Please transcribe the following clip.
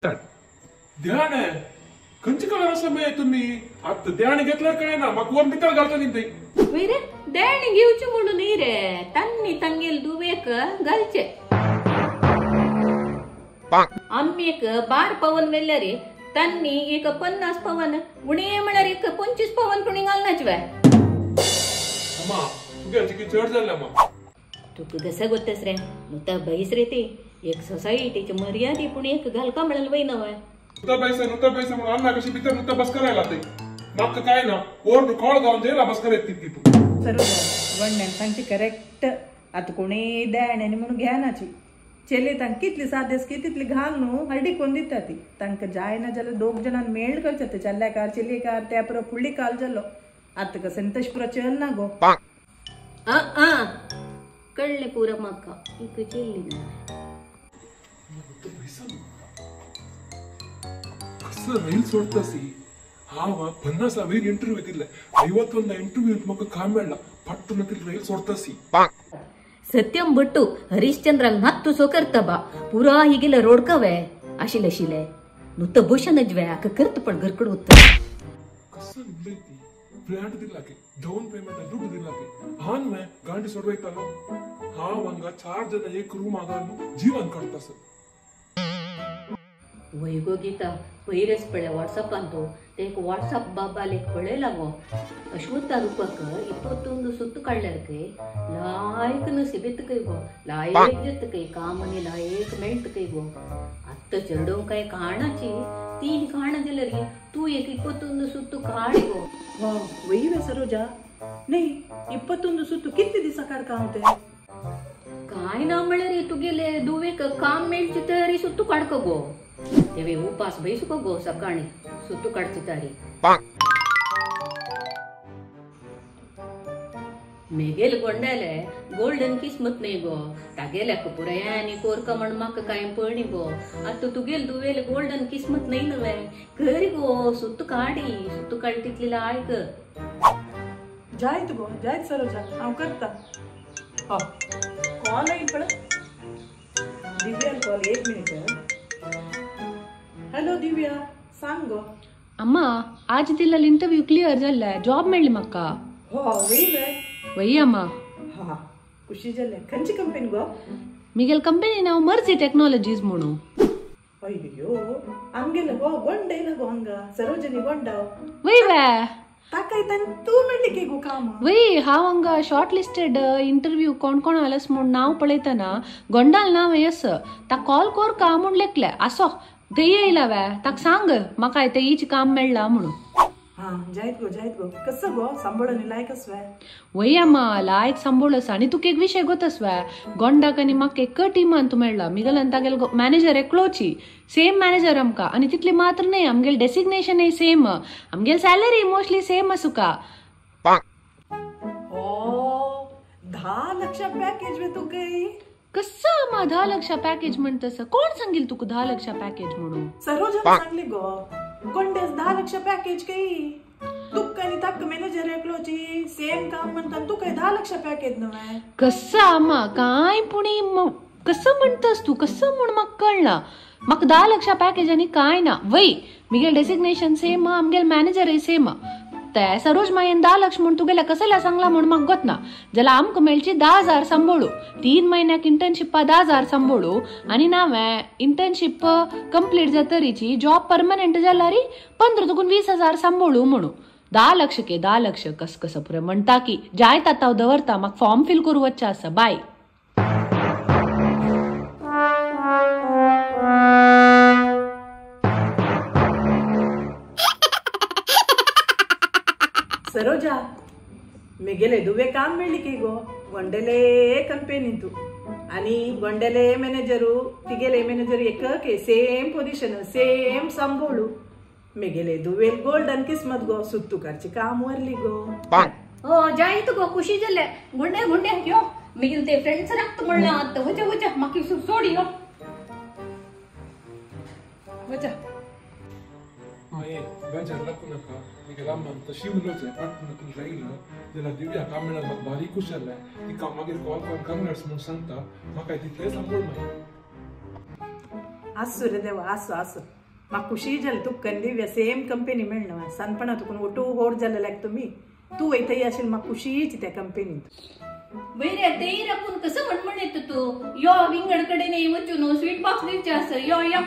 ध्यान आहे खंयचे कलर आसा मगे तुमी आतां ध्यान घेतल्यार काय ना म्हाका वर भितर घालता न्ही ते वय रे देण घेवचे म्हणून न्ही रे तांणी तांगेल दुवेक घालचे आम्ही एक 12 पवन मेल्ले रे तांणी एक 50 पवन उणे म्हळ्यार एक 25 पवन पुणी घालनाच वे अम्मा तुगे चिकी चड जाल्ले अम्मा तुका कसं गोतस रे नुता बैस रे ते एक सोसायटीची मर्यादी पूण एक घालका म्हळ्यार वय नवे नुता बैस नुता बैस म्हणून अन्ना कशी भितर नुता बस करायला ते म्हाका काय ना वर कॉल गावन जेला बस करायची ती तू सरोजा वण्ण्यान सांगची करेक्ट आतां कोणी देणे म्हणून घेनाची चेले तांकां कितली सादेस की तितली घाल न्हू हळडी कोण दिता ती तांकां जायना जाल्यार दोग जाणांक मेळ करचे ते चल्ल्याकार चेलेकार त्या पुरो फुडली काल जालो आतां कशें तशें पुरो चल ना गो कळ्ळें पुरो म्हाका एक चेल्ली ना कसं रैल सोडतासी हांव 50 वयर इंटरव्यू दिल्ले 51 इंटरव्यू म्हाका काम मेळ्ळा पट्टू नतील रैल सोडतासी सत्यम भट्टू हरिश्चंद्राक मात्तूसो करता बा पुरा हिगेले रोडकवे आशिल्ले आशिल्ले नुतं बशनच वे आका करत पण घरकड उत्तर कसं उलयती फ्लॅट दिल्लाके डाऊन पेमेंट ದುಡ್ಡು दिल्लाके हान वे गांडी सोडवयतालो हांव हांगा 4 जण एक रूम आगानु जीवन काडतास वय गो गीता पयरच पळय व्हॉट्सअपान तो ते एक व्हॉट्सअप बाबाल एक पळयला गो अश्वत्थ रुपक 21 सुत्तु काडल्यार काय लायक नसीब काय गो लायक जत काय कामनी लायक मेळट काय गो आत्ता चेडूंक काय काणाची 3 काणां जाल्यार तूं एक 21 सुत्तु काड गो. वा वय वे सरोजा नाही 21 सुत्तु कितले दिसा काडका हांव ते काय ना म्हळ्यार तुगेले दुवेक काम मेळचे तरी सुत्तु काडक गो तेवे उपास बैसुको गो सकाळी सुत्तु काडची तारी मेगेल गोंड्याले गोल्डन किस्मत न्ही गो तागेल्या पुराय कोरका म्हण म्हाका कांय पळणी गो आतां तुगेल दुवेल गोल्डन किस्मत न्ही नवे करी गो सुत्तु काडी सुत्तु काड तितली लायक जायत गो जायत सरोजा हांव करता कॉल येईल पळय दिव्याल कॉल 1 मिनिट. हॅलो दिव्या सांग गो. अम्मा आज दिल्लें इंटरव्यू क्लियर जाल्लें जॉब मेळ्ळी म्हाका. हो वय वे वय अम्मा. हा खुशी जालें. खंयची कंपनी गो? मिगेल कंपनी नांव मर्जी टेक्नॉलॉजीज म्हणून. अय्यो आमगेले गो गोंड येयला गो हांगा सरोजनी गोंडाव. वय वे ताका तांणी तूं मेळ्ळी की गो काम? वय हांव हांगा शॉर्ट लिस्टेड इंटरव्यू कोण कोण आलस म्हूण नांव पळयतना गोंडाल नांव येस ता कॉल कोरका म्हूण लेखलें आसो थंय येयला वे ताका सांग म्हाका ते हीच काम मेळ्ळा म्हणून. हा जायत गो जायत गो. कसं गो सांबोळणी लायक आसवे? वय अम्मा लायक सांबोळ आसा. आनी तुका एक विशय गोत आसवे गोंडाक आनी म्हाका एक टिमान तूं मेळ्ळा मिगेल तागेल मॅनेजर एकलोची सेम मॅनेजर आमकां आनी तितली मात्र न्हय आमगेल डेसिग्नेशनय सेम आमगेल सॅलरी मोस्टली सेम आसुका. हो 10 लक्ष पॅकेज वे तुका. कसं अम्मा 10 लक्ष पॅकेज म्हणतस? कोण सांगेल तुका 10 लक्ष पॅकेज म्हणून? सरोजन सांगली गो गोंडेस 10 लक्ष पॅकेज काही तुका आनी ताका मॅनेजर एकलोची सेम काम म्हणटा तुका 10 लक्ष पॅकेज नव्हे. कसं अम्मा काय पुणी कसं म्हणतस तू कसं म्हूण म्हाका कळना. म्हाका 10 लक्ष पॅकेज आनी काय ना. वय मिगेल डेसिग्नेशन सेम आमगेल मॅनेजरय सेम ते सरोज मायेन 10 लक्ष म्हूण तुगेल्या कसल्या सांगला म्हूण म्हाका गोत ना. जाल्यार आमकां मेळची 10,000 सांबोळू 3 म्हयन्याक इंटर्नशिपा 10,000 सांबोळू आनी नावें इंटर्नशीप कंप्लीट जातरीची जॉब परमनंट जाल्यार 15 तुकून 20,000 सांबोळू म्हणून 10 लक्ष के 10 लक्ष कस कसं पुरें म्हणटा की जायत आतां हांव दवरता म्हाका फॉर्म फिल करूं वचचें आसा. बाय. सरोजा मेगेले दुवे काम मेळ्ळी की गो गोंडेले कंपनींतू आनी गोंडेले मॅनेजरू तिगेले मॅनेजर एकके सेम पोझिशन सेम सांबोळू मेगेले दुवेल गोल्डन किस्मत गो सुत्तु काडची काम वरली गो. हो जायत गो खुशी जालें गुंडे गुंडे यो मेगेल ते फ्रेंड्स राखता म्हणलें आतां वचा वचा म्हाका सोड यो वचा. माये बेजार लागू नाका मिगेल अम्मान तशी उलोवचें पट्ट नकली रायल जाल्यार दिव्या काम मेळ्ळ्यार म्हाका भारी खूश जालें तिका मागीर कॉल करून कंग्रेट्स म्हूण सांगता म्हाका तितलें सांबोळ मागीर. आसू रे देवा, आसू आसू. म्हाका खुशी जाली तुका दिव्या सेम कंपनी मेळना. सानपणा तुका ओटू होड जाले लायक तुमी, तूं वयतय आशिल्ली म्हाका खुशीच त्या कंपनीत. बरे तेय आपूण कसं म्हण येतो तू यो विंगड कडेन वचून स्वीट बॉक्स दिवचे आसा यो यो.